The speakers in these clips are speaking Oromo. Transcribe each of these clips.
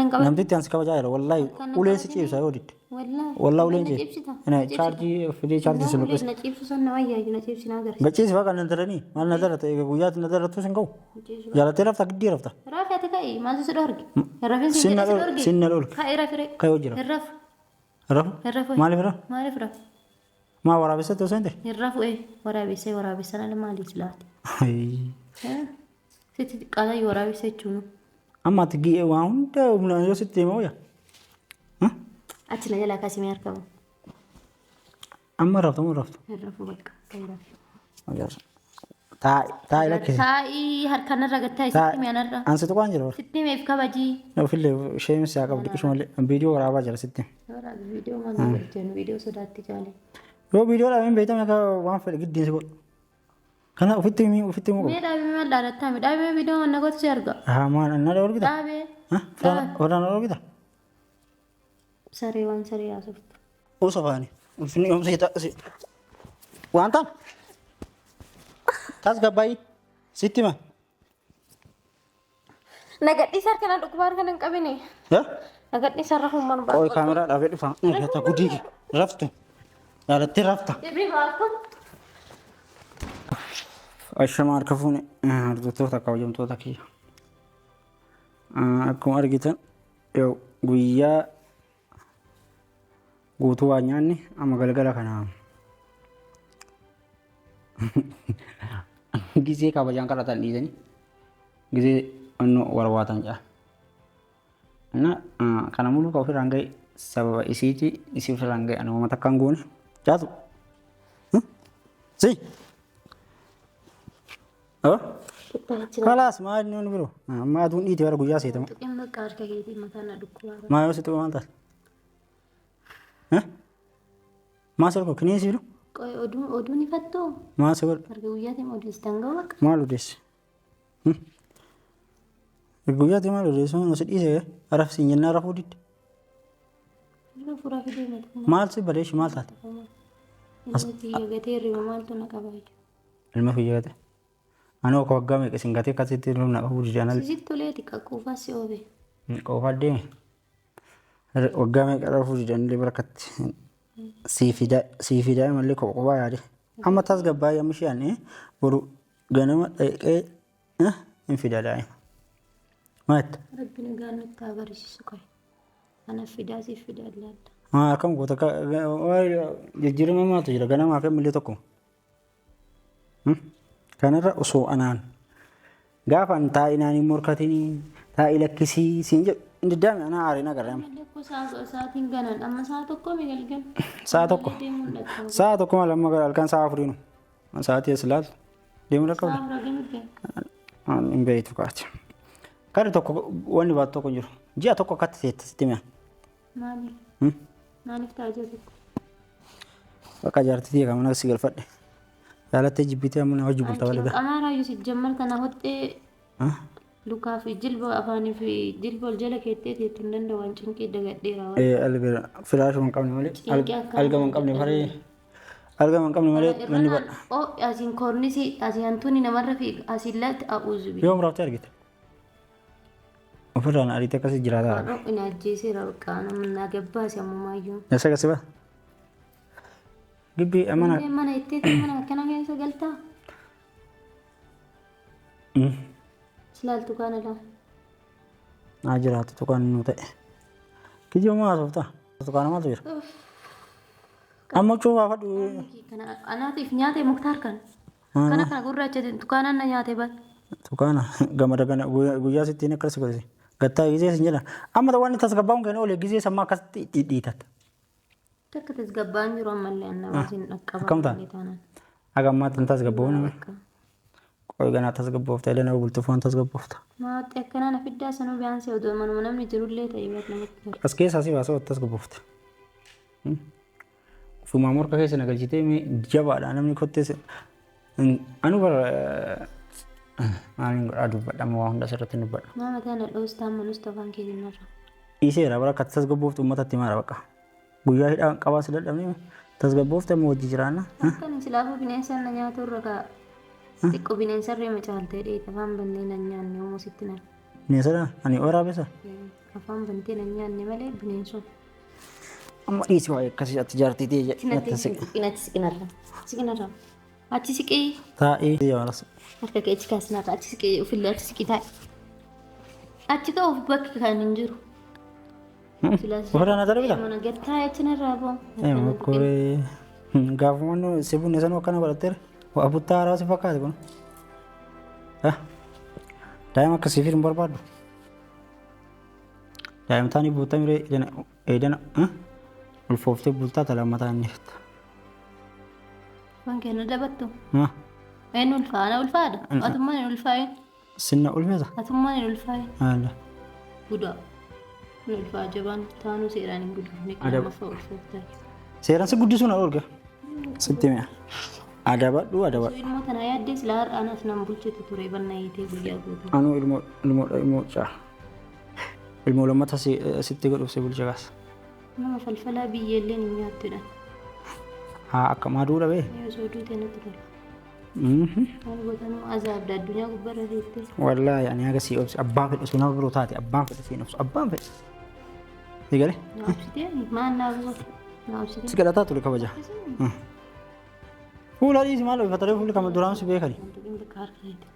nan qabatin. Namtitti ansi kabajaa jira wallaahi Harkaan nan uleen si qabatini. ciibsa yoo didde. Wallaahi. Wallaahi uleen Na ciibsa. ciibsita. Ina Na ciibsita. chaarjii fidee chaarjii si Uleen luqqisa. na ciibsu san na wayyaayu na ciibsi na agarsiisa. Gachiisi faqa nan daranii maal na darata eega guyyaatti na daratu sin ga'u. Ciibsu. Jaalattee rafta giddii rafta. Rafi ati ka'i maaltu si dhorge? Hin rafin siin Sin na jedhe si dhorge dhorge. sin na dhorge. Ka'i rafi ree. Ka'i hojii rafu. Hin rafu. Rafu. Hin rafu. Maaliif rafu? Maaliif rafu? Maa waraabessatti osoo hin ta'e? Hin rafu ee waraabessa waraabessa nala maaliif laata? Sitti xiqqaata yoo waraabessa jechuun. Amma ati gi'ee waa hunda humnaan yoo sitti hima wayya. Achi na jalaa kaasii argamu. Amma rafta moo raftu? Hin rafu bakka. Hin rafu. Taa'i taa'i lakkisi. Taa'ii harkaan irra gattaa sitti mi'anarra. Ansi tuqaan jira. Sitti mi'eef kabajii. Ofillee isheen si haa qabdu qishumallee viidiyoo waraabaa jira sitti. Waraabbi viidiyoo maal godhu viidiyoo sodaatti jaale. Yoo viidiyoo dhaabeen beektame akka waan fedhe giddiin si godhu. Kana ofitti himii ofitti himuu Mee dhaabee maal dhaadattaa mi dhaabee viidiyoo mana gootu si arga. qabu. Haa maal na dhorkita? Dhaabee. Ofirraa na dhorkita? Saree waan saree haasoftu. Osoo faani. Ulfinni yoomsa si waan ta'an. Tasgabbaa'ii sitti hima. Nagadhiisa harka na dhukkuba harka na hin qabine. Nagadhiisa irra humnaan ba'a. Qoy kaameraa dhaabee dhufa. Rafta gudii kee. Raftu. Jaalattee rafta. Deebii ba'a. Ashama harka fuune hordoftoota kabajamtoota kiyya. Akkuma argitan yoo guyyaa guutuu waa nyaanne amma galgala kana gisee kabajaan kadhatan dhiisanii gisee onnoo warwaatan jedha. Na kana muluu ka ofirraan ga'e sababa isiiti isii ofirraan ga'e ani uummata akkaan goone jaatu. Si. Kalaas maal inni inni biroo amma aduun dhiite bara guyyaa seetama. Tuqeen bakka harka keetii mataa na dhukkubaa. Maa yoo si tuqe maal taate? Maa si godhu kineensi jiru? Qoy oduu oduun ifattuu? Maa si godhu? Harka guyyaatiin odeessitan ga'u bakka. Maal odeessi? Guyyaatiin maal odeessu? Si dhiise raf siin jennaan rafuu didde. Irra furaa fidee mata. Maal si badeeshi maal taate? Ilma kiyya gatee hirriba maaltu na qabaa jiru? Ilma kiyya gatee. Anoo akka waggaa meeqa isin gatee akkasitti ilma na qabuu dide anal. Sitti toleeti qaqqoofaa si oobe. Qofaa deeme. Waggaa meeqa rafuu dide anillee barakatti. Sii fi daa'ima illee kopha kophaa yaade. Amma tasgabbaa'ee amma ishee ani boru ganama dhaqee hin fida daa'ima. Maal jetta? Rabbi nagaan nutti haa barsiisu qabe. Anaaf fidaa siif fidaa ilaalla. Akkam goota jijjiirama maaltu jira ganamaa fi ammallee tokko. Kanarra osoo anaan gaafa an taa'inaan hin morkatinii taa'i lakkisii siin jedhu hin diddaame anaa aareen agarra. Ammallee akkoo sa'aatiin ganan amma sa'a tokko mi galgal? Sa'a tokko. Deemuun dhaqqabu. Sa'a tokko maal amma halkan sa'a afuriinu. Sa'aatii as ilaaltu deemuu Sa'a dhaqqabda. afur hagamitti? Hin beektu kaati. Kari tokko wanni baatu tokko hin jiru. Ji'a tokko akkatti teetta sitti mi'a. Maaliif? Maaliif ta'a ji'a tokko? Bakka jaartitii kan mana si galfadhe. Jaalattee jibbitee amma na hojii bulta waliga. Cinqamaa raayyuu si jammar tana hoxxee lukaa fi jilba afaanii fi jilba ol jala keettee teettu hin danda'u waan cinqii dagadheera. Ee alga firaashuma hin qabne malee Cinqii akka algama hin qabne faree algama hin qabne malee manni badha. Oo asiin koornisii asiin hantuunni namarra fiiga asiin laatti a'uuzu bi. Yoom raftee argite? Ofirraan ariitee akkasii jiraataa raga. Inni ajjeeseera bakka nama na gabbaase ammumaayyuu. Eessa akkasii baa? Gibbii mana. Hundeen mana itti mana akkana keessa galtaa? Silaaltu kaana laa. Naa jiraatu tuqaan nu ta'e. Kijiba maa haasofta? Tuqaan maaltu jira? Amma huccuu baafadhu. Kana anaatiif nyaate muktaar kana. Kana kana gurraacha tukaanaan na nyaate bar. Tuqaana gamada gana guyyaa sittiin akkas godhise. Gattaa gizee sin jedha. Amma wanni tasgabbaa'uun keenya oolee gizee sammaa akkasitti dhidhiitatta. Takka tasgabba'aan jiru ammallee annama isin dhaqqabaa. Akkam ta'a? Haga ammaatti hin tasgabboofne. Qoy ganaa tasgabboofta illee nama bultuuf waan tasgabboofta. Maatii akkanaa na fiddaa sanuu biyaansee odoo manuma namni jirullee ta'e bar namatti tola. As keessaa si baasoo tasgabboofte. Ufumaa morka keessa na galchitee mee jabaadha namni kottee anu bara maaliin godhaa dubbadha amma waa hunda asirratti hin dubbadha. Maa mataa na dhoostaa manus tafaan keetiin narra. Dhiiseera bara akka tasgabbooftu uummatatti himaara bakka. Guyyaa hidhaa qabaa si dadhabne tasgabboofte amma wajji jiraanna. Akkan silaafuu bineensa na nyaatu irra kaa. Xiqqoo bineensa irree macaaltee dheeta afaan bannee na nyaanne homoo sitti nara. Bineensa ani waraabessa. Afaan bantee na nyaanne malee bineensuma. Amma dhiisi waa'ee akkasii ati jaartii ta'e natti siqe. Achi siqinarra. Siqinarra. Achi siqee. Taa'ee yaalas. Harka kee achi kaasinarra. Achi siqee ofillee achi siqii taa'i. Achi ka'uuf bakki kan hin jiru. Ofirraa na darbita? Mana gad taa'e achi narraa ba'u. Koree gaafuma si bunne sanuu akkana godhatteera. Waa buttaa haaraa si fakkaate kun. Daa'ima akkasii fi hin barbaaddu. Daa'ima taanii buuttaa miree eedana ulfooftee bultaa ta lammataa inni fetta. Waan kennu dabattu. Eenyu ulfaana ulfaadha. Atummaan hin ulfaa'in. Sinna ulfeessa? Atummaan hin ulfaa'in. Haala. Gudaa. Hin ulfaa jabaan taanuu seeraan hin gudifne lammaffaa ulfooftaa. Seeraan si guddisuun ol Sitti mi'a. Adabadhu adabadhu. Ilmoo tanaa yaaddee silaa har'aan as nan bulchitu ture banna hiitee guyyaa guutuu. Anuu ilmoo ilmoo ilmoo caa. Ilmoo lammata sitti godhuuf si bulcha kaasa. Nama falfalaa biyyeelleen hin nyaattudha. Haa akka maaduu dhabee. Osoo duute natti tola. Maal gootanuu azaabda addunyaa gubbaarra teettee. Wallaahi ani haga sii obsi abbaan fedhe osoo nama biroo taate abbaan fedhe siin obsu abbaan fedhe. Si galee? Na obsitee maal naa goota? Na obsitee. Si kadhataa ture kabaja. Fuula dhiisi maal uffatalee fuulli kama duraan si beekani. Wantoonni bakka harka keeti.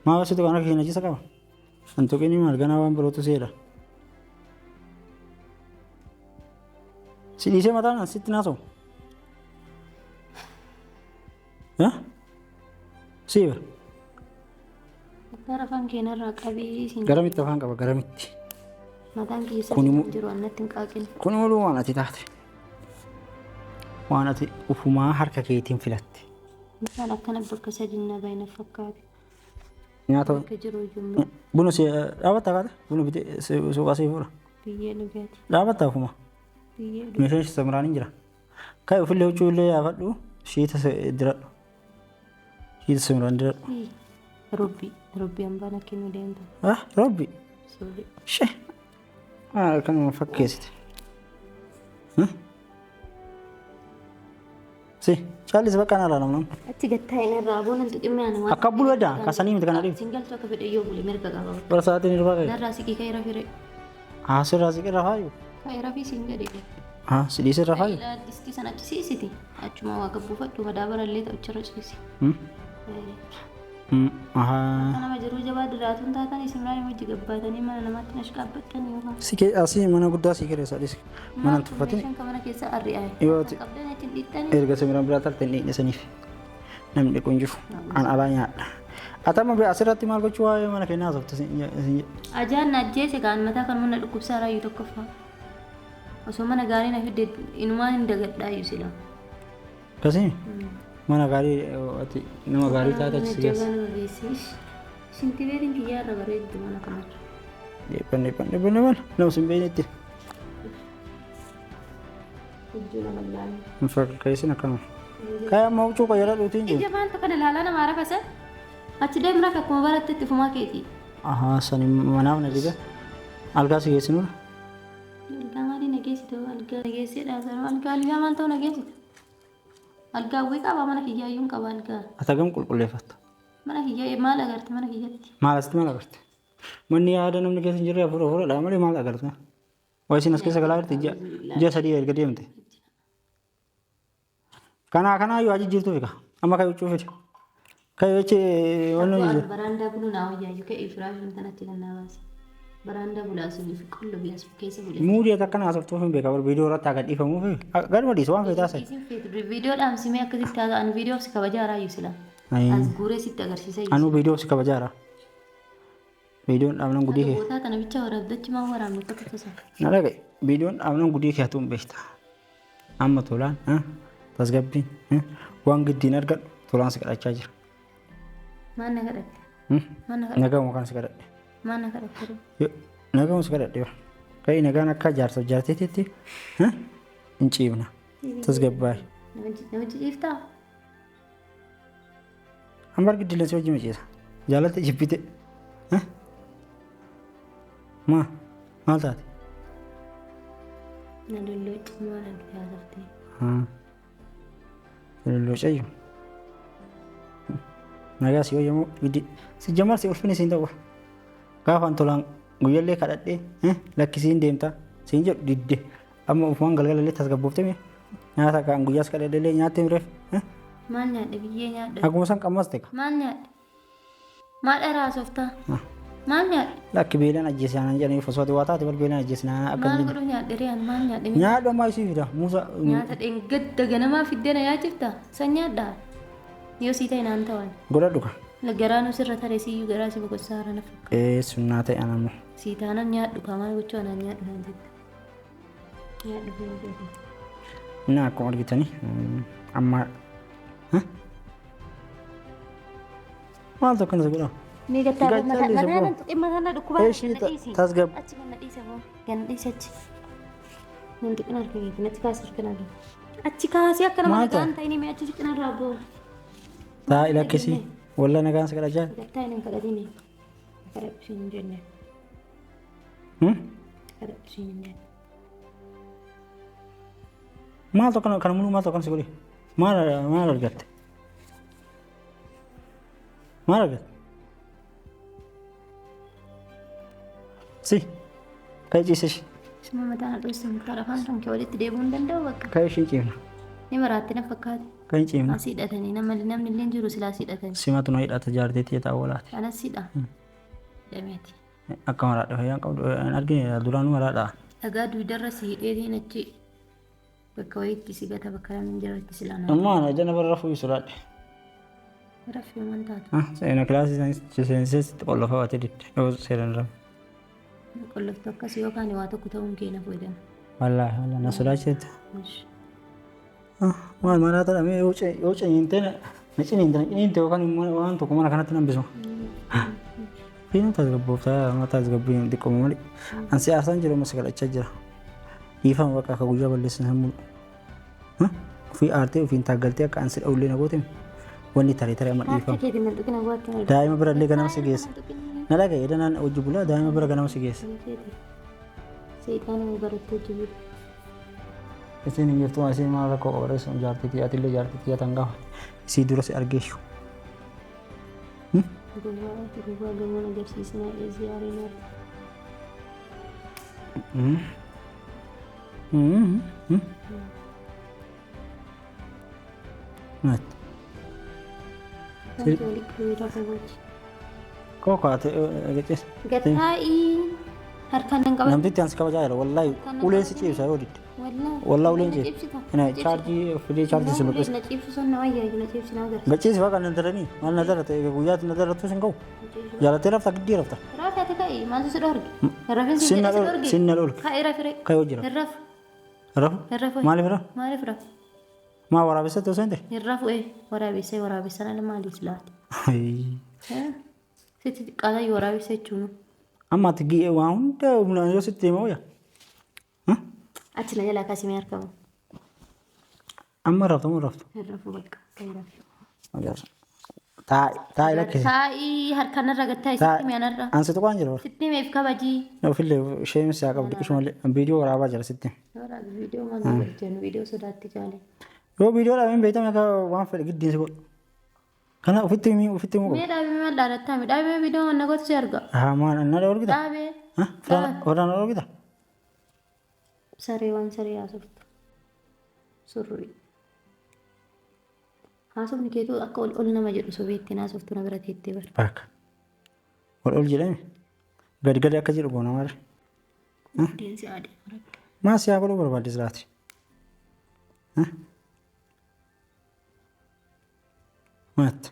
Maal situ kan harka keenya qaba. Hantuqiin maal ganaa waan birootu seera. Si dhiisee mataan sitti naasa'u. Si bara. Gara afaan keenyarraa qabii siin. Garamitti afaan qaba garamitti. Mataan keessa jiru annatti hin qaaqin. Kun immoo waan ati taate. Waan ati ufumaa harka keetiin filatte. Mataan akkana bakka sadi na baay'ina fakkaate. Nyaata. Bakka jiru iyyuu. Buna si dhaabatta kaata? Buna bitee suuqaa si fuudha. Biyyee dhugaati. Dhaabatta ufuma. Biyyee dhugaati. Meeshaan samiraan hin jira. Kai ofillee huccuu illee yaafadhu shiita diradhu. Shiita samiraan diradhu. Robbi robbi hambaan akka inni deemtu. Ah robbi. Sorry. Shee. Maal kanuma fakkeessite. Si caallis bakka na ilaalam nama. Achi gattaa inni irraa boona tuqimee ani waan. Akka bulu edda kasanii miti kana dhiif. Siin galchu akka fedhe yoo bule mirga qaba. Bara sa'aatiin irraa ka'e. Narraa siqii ka'ee rafire. Haa sirraa siqii rafaayu. Ka'ee rafii siin jedhe. Haa si dhiisee rafaayu. Distii sana achi siisiti. Achuma waa gabbuufadhu madaabarallee ta'u achirra ciisi. Ahaa. Nama jiruu jabaa diraatuun taatan isin hojii gabbaatanii mana namaatti na shaqaabbattanii yookaan. Si asii mana guddaa si keessa dhiisi. Mana hin tuffatin. Meeshaan kan mana keessa arri'aa. Yoo ati Qabdan achi dhiittanii. erga simiraan biraa tarte hin dhiqne saniif namni dhiqu hin jiru. An alaa nyaadha. Ati amma asirratti maal gochuu waa'ee mana keenyaa haasofte sin Ajaan na ajjeese kaan mataa kan mana dhukkubsaa raayyuu tokkoffaa. Osoo mana gaarii na fidde inumaan hin dagadhaayyuu sila. Akkasii mana gaarii ati nama gaarii taate achi si geessa. Jabaa nama geesse. Shinti beetiin kiyyaarra bareeddu mana kanarra. Dhibban dhibban dhibban dhibban nama sin beeknetti. Hojii nama ilaalu. Hin fakkeessin akkanuma. Kaayee amma huccuu qayyara dhuutiin jiru. Ija maaltu kana ilaalaa nama arafasa? Achi deemna akkuma baratte itti fumaa keeti. Ahaa sani manaaf na diga. Algaa si geessinuudha. Algaa maalii na geessitu? Algaa na geessedha. Algaa algaa maal ta'u na geessitu? Algaa hawwii qaba mana kiyyaayyuu hin qaba algaa. Ati hagam qulqulleeffatta? Mana kiyyaa maal agarte mana kiyyatti? Maal asitti maal agarte? Manni yaada namni keessa hin jirre hafuura hafuuradha malee maal agarte? Waa isin as keessa galaa jirti ji'a sadii erga deemte. Kanaa kanaa yoo jijjiirtuu fika. Amma kan huccuu fide. Kan jechi wanni jijjiiru. Baraandaa buluu naa wayyaayyuu ka'ee firaashiin kanatti kan naa baase. Baraandaa bulaa sun qullu biyyaas keessa bulee. Muudii ati akkana haasoftuuf hin beeka. Viidiyoo irratti akka dhiifamuuf gaduma dhiisu waan feetaa ta'e. Isin feetu viidiyoo dhaamsimee akkasitti haasa'an viidiyoo si kabajaa raayyuu sila. As guuree sitti agarsiisa. Anuu viidiyoo si kabajaara. Viidiyoon dhaabnan gudii kee. Bootaa tana bicha waraabdachi maa waraabnu qofa tasa. Na dhagaye viidiyoon dhaabnan gudii kee hatuun beekta. Amma tolaan tasgabbiin waan giddiin argadhu tolaan si kadhachaa jira. Maal na kadhatte? Maal na kadhatte? Nagama kan si kadhadhe. Maal na kadhatte? Nagama si kadhadhe. Ka'ii nagaan akka jaarsa jaarteetitti hin ciibna. Tasgabbaayi. Namichi ciiftaa? Amma argiddileen si wajjin ciisa. Jaalatte jibbite. Maa maal taate? Na lollooci maal argite haasaftee? Lolloocayyuu. Nagaa si wayyamoo giddi. Si jamar si ulfinni siin ta'u. Gaafa an tolaan Guyyallee kadhadhee lakkisiin deemta siin jedhu didde. Amma ofumaan galgalallee tasgabboofte mee nyaata kan guyyaas kadhadhellee nyaattee mireef. Maal nyaadhe biyyee nyaadhe. Akkuma san qammas ta'e. Maal nyaadhe? Maal dharaa sooftaa? Maal nyaadhe? Lakki beelaan ajjeese aanan jedhanii osoo ati waa taate bar beelaan ajjeese aanan akka Maal hin jenne. godhu nyaadhe riyaan maal nyaadhe? Nyaadhu ammaa isii fida Muusa. Nyaata dheengadda ganamaa fiddee na nyaachifta? San nyaadhaa? Yoo sii ta'e naan ta'an. Godhadhu ka. Garaanuu sirra taree siyyuu garaa si boqochaa hara na fakkaata. Ee sunnaa ta'e anammoo. Sii taanaan nyaadhu kaa maal gochuu anaan nyaadhu naan jette. Nyaadhu fi Inni akkuma argitanii amma maaltu akkana si godha? Ni gattaa Gattaa mataa dhiisa mataa boo. nan tuqin mataa na dhukkubaa Eeshii na dhiisi. tasgab. Achi kan na dhiisa boo. Kan na dhiisi achi. Nan tuqin harka keetiin achi kaasi harka narra. Achi kaasi akka nama Maal nagaan ta'in himee achi siqin narraa boo. Taa'i lakkisii walla nagaan si kadhachaa. Gattaa hin kadhatini. Kadhadhu siin hin jenne. Kadhadhu siin hin jenne. Maaltu akkana kana muluu maaltu akkana si godhe? Maal maal argatte? Maal argatte? Si ka'ee ciise ishee. Isuma mataa na dhoofte mukaa afaan kan kee walitti deebi'uu hin danda'u bakka. Ka'ee ishee ciifna. Ni maraatti na fakkaate. Ka'ee ciifna. Asii hidhatanii namni illee hin jiru silaa asii hidhatanii. Simatu na hidhata jaarteetti ta'uu walaati. Kanas hidha. Hidhameeti. Akka maraadha fayyaan qabdu hin argine duraanuu maraadha. Dhagaa duudarra si hidheetiin achi bakka wayiitti si gata bakka namni hin jirretti silaa nama. Ammaa ana ija namarra rafuu sodaadhe. Raffii waan taatu. Seena kilaasii seensees qollofa baatee didde yoo seeran rafu. Qolloftu akkasii yookaan waa tokko ta'uun kee na fayyadama. Wallaahi wallaahi na sodaachisetti. Maal maraata dhamee yoo ciniinte na ciniinte na ciniinte yookaan immoo waan tokko mana kanatti nambisu. Fiinuu tasgabbooftaa amma tasgabbiin xiqqooma malee. An siyaasaan jiru amma si kadhachaa jira. Dhiifama bakka akka guyyaa balleessan hin mul'u. Ofii aartee ofiin taaggaltee akka an si dha'ullee na goote wanni taree taree amma Harka dhiifama. keetiin nan tuqina bu'aatti na Daa'ima birallee ganama si geessa. Na dhagaye danaan hojii bulaa daa'ima bira ganama si geessa. Seexaanuma barattee jiru. Isin hin jirtu isin maal rakkoo qabareessu sun jaartii xiyyaati illee jaartii xiyyaatan gaafa isii dura si argeessu. Gowwaa gowwaa gamoon agarsiisinaa eessi yaariin harka. Wanti walitti qabee rafa gochi. Koo kaate gacees. Gattaa'ii harkaan nan qabatu. Namtitti ansi kabajaa jira wallaahi uleen si ciibsa yoo didde. Wallaahi. Wallaahi uleen Na ciibsa. ciibsita. Ina chaarjii fidee chaarjii si luqqisa. Na ciibsu sun na wayyaa na ciibsi na agarsiisa. Gacees faqa na daranii maal na darate guyyaatti na daratu sin ga'u. Jaalattee rafta giddii rafta. Rafi ati ka'i maaltu si dhorge? Rafin si Sinna jedhe si dhorge dhorge? sinna dhorge. Ka'i rafi re. Ka'i hojii Hin rafu. rafu. Hin rafu. Maaliif rafu? Maaliif rafu? Maa waraabessa ta'uu seente? Hin rafu ee waraabessa waraabessa nala maaliif laate? Sitti xiqqaata yoo waraabessa jechuun. Amma ati giyee waa hunda humnaan yoo sitti hima wayya. Achi na jalaa kaasii mee harka. Amma rafta moo raftu? Hin rafu bakka. Ka'i rafi. Taa'i taa'i lakkisi. Taa'ii harkaan irra gattaa'e sitti mi'aan irra. Ansi tuqaan jira. Sitti mi'eef kabajii. Ofillee isheen siyaa qabdi qishumallee viidiyoo waraabaa jira sitti. Waraabi viidiyoo maal godhu jennu viidiyoo sodaatti jaale. Yoo viidiyoo dhaabeen beektame akka waan fedhe giddiin si godhu. Kana ofitti himii ofitti himuu qabu. Mee dhaabee maal dhaadattaami dhaabee viidiyoo manna gootu si arga. Haa maal na dhoorgita? Dhaabee. Ofirraa na dhoorgita? Saree waan saree haasoftu. Surrii. Haasofni keetuu akka ol ol nama jedhu sobeettiin haasoftu na bira teettee bara. Bakka. Ol ol jedhame gadi gadi akka jedhu goona maal? Deensi aadee. Maal siyaa godhuu barbaadde silaati? Maatti.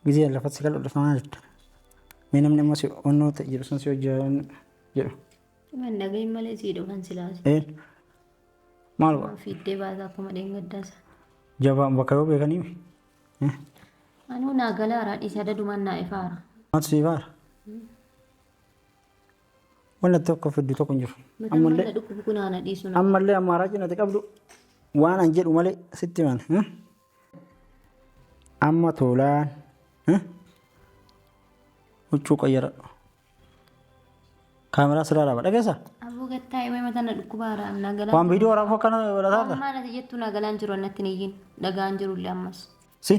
Gizee lafatti si kal'u dhufa maal jedhu? Mee namni amma si onnoo ta'e jedhu sun si hojjaa jedhu. Man dhagahin malee sii dhufan silaasi. Een maal godha? Fiiddee baasaa akkuma dheengaddaasa. Jabaan bakka yoo beekanii. Anuu naa galaaraa dhiise adadumaan naa ifaara. Maaltu si ifaara? Wanti tokko fiddu tokko hin jiru. Mataan mana dhukkubu kun haana dhiisu na. Ammallee amaaraa cinatti qabdu waan an jedhu malee sitti himan. Amma tolaan huccuu qayyaradhu. Kaameraa sirraa dhaaba dhageessaa? Aboo gattaa'e mee mataan na dhukkubaara naa galaan. Waan viidiyoo waraabuu akkana godhataa Waan maal ati jettu naa galaan jiru annatti hin iyyin dhagaan jirullee ammas. Si.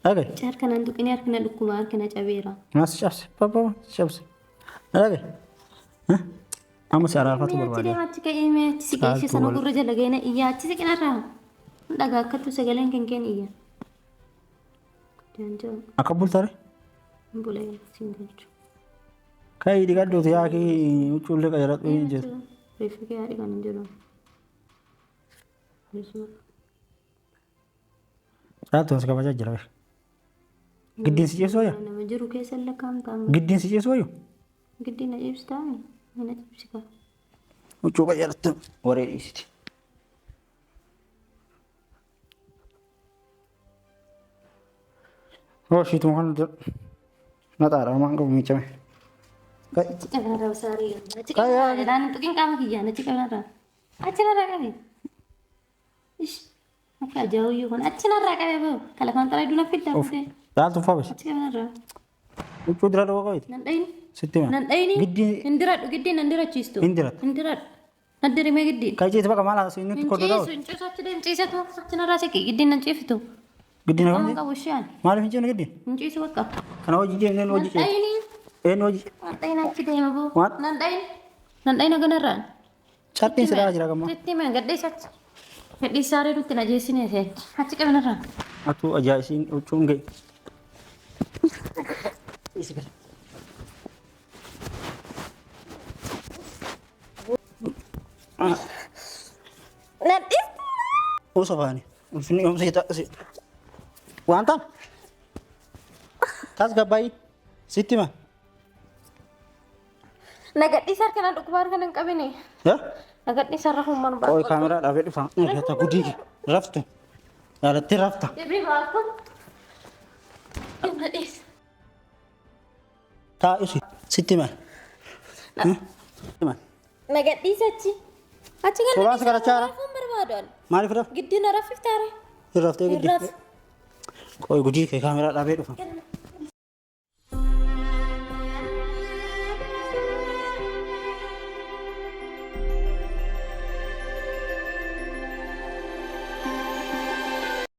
Dhagaye. Harka naan tuqinee harki na dhukkuba harki na cabeera. Maas cabse papa cabse. Dhagaye. Amma si araarfatu Mee achi barbaade. deema achi ka'ee mee achi siqee ishee sana gurra jala ga'ee na iyya achi siqinarraa. Dhagaa akkattu sagaleen kan keen iyya. Jaanjoo Akka bultare. bulee siin galchu. Ka'ii dhiqadhuuti yaakii huccuullee qajaradhu hin jiru. Reeffi kee haadhi kan hin jiru. Caaltuun si kabajaa jira. Giddiin si ciibsu wayya? Nama jiru keessa lakkaa'amta. Giddiin si ciibsu wayyu? Giddiin na ciibsitaa? Na ciibsita. Huccuu qajarattu waree dhiisiti. Hooshiituma kan naxaadha homaan qabu miicame. Achi qabanarraa saarii. Achi qabanarraa. Naan tuqin qaama kiyyaan achi qabanarraa. Achi narraa qabe. Ish. Akka ajaa'ibu kun achi narraa qabe boo. Kalafaan xaraa duna fiddaa fidee. Caaltuun faabes. Achi qabanarraa. Huccuu dira dhawaa qabiti. Nan dhayini. Sitti hima. Nan dhayini. Giddiin Hin diradhu giddiin nan dirachiistu. hin dirattu. Hin diradhu. Nan dirimee giddiin. Kan ciite bakka maal haasa'u inni Hin koddo ciisu hin ciisu achi deem ciisatu achi narraa siqi giddiin nan ciiftu. Giddiin Qaama akkamitti? qabu isheen. Maaliif hin ciifne giddiin? Hin ciisu bakka. Kana hojii ciifne Nan hojii ciifne. dhayini. Eenyu hojii? Nan dhayini achi deema boo. Waan? Nan dhayini. Nan dhayini ganarraan. Cartiin sidaa jira gammaa. Sitti hime gadheessa achi. Gadheessa saree nutti na jeessine achi qabanarraa. Atuu ajaa'isiin huccuun ga'e. Nan dhiiftu. Usa faani. Ulfinni oomsa hita. Waan ta'an. Tasgabbaa'ii. Sitti hima. Na gadhiisa harka na dhukkuba harka na hin qabine. Na gadhiisa irra humnaan Qoy kaameraa dhaabee dhufa. Rafta gudii raftu. Yaadattee rafta. Deebii baakun. Na dhiisa. Taa'isi. Sitti hima. Na gadhiisa achi. Achi kan Suuraa si kadhachaa jira. Rafuun barbaadu ani. Maaliif rafta? Giddiin na raffiftaare. Hin raftee giddi. Hin rafu. Qoy gudii kee kaameraa dhaabee dhufa.